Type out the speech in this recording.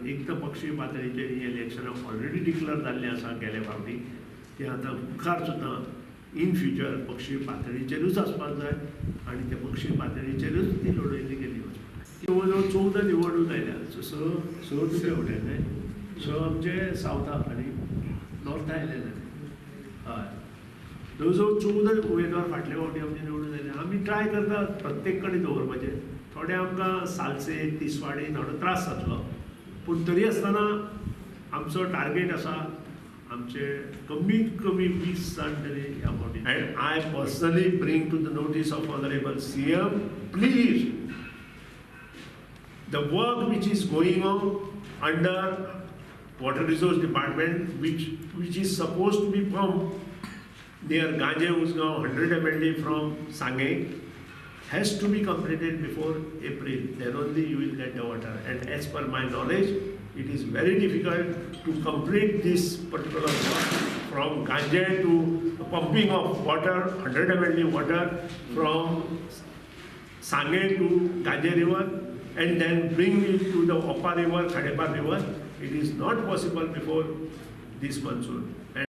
कारण एक तर पक्षीय पातळीचेर ही इलेक्शनां ऑलरेडी डिक्लेअर जाल्लीं आसा गेले फावटी. ती आतां मुखार सुद्दां इन फ्युचर पक्षीय पातळीचेरूच आसपाक जाय आनी त्या पक्षीय पातळीचेरूच ती लडयली गेली वचपाक. जवळ जवळ 14 निवडणूक आयल्या. स स तुजे वटेन न्हय, 6 आमचे सावथाक आनी नॉर्था आयले. हय, जवळ जवळ 14 उमेदवार फाटले फावटी आमचे निवडून आयले. आमी ट्राय करता प्रत्येक कडेन दवरपाचें. थोडे आमकां सालसे, तिसवाडी थोडो त्रास जातलो, पूण तरी आसतना आमचो टार्गेट आसा आमचे कमीत कमी 20 जाण तरी ह्या फावटी. And I personally bring to the notice of honourable CM, please, the work which is going on under Water Resource Department, which is supposed to be pumped near Ganje Usgaon, 100 MLD from Sange, has to be completed before April. Then only you will get the water. And as per my knowledge, it is very difficult to complete this particular work from Ganje to pumping of water, 100 MLD water from Sange to Ganje River and then bring it to the Opa River, Khandepar River. It is not possible before this monsoon. And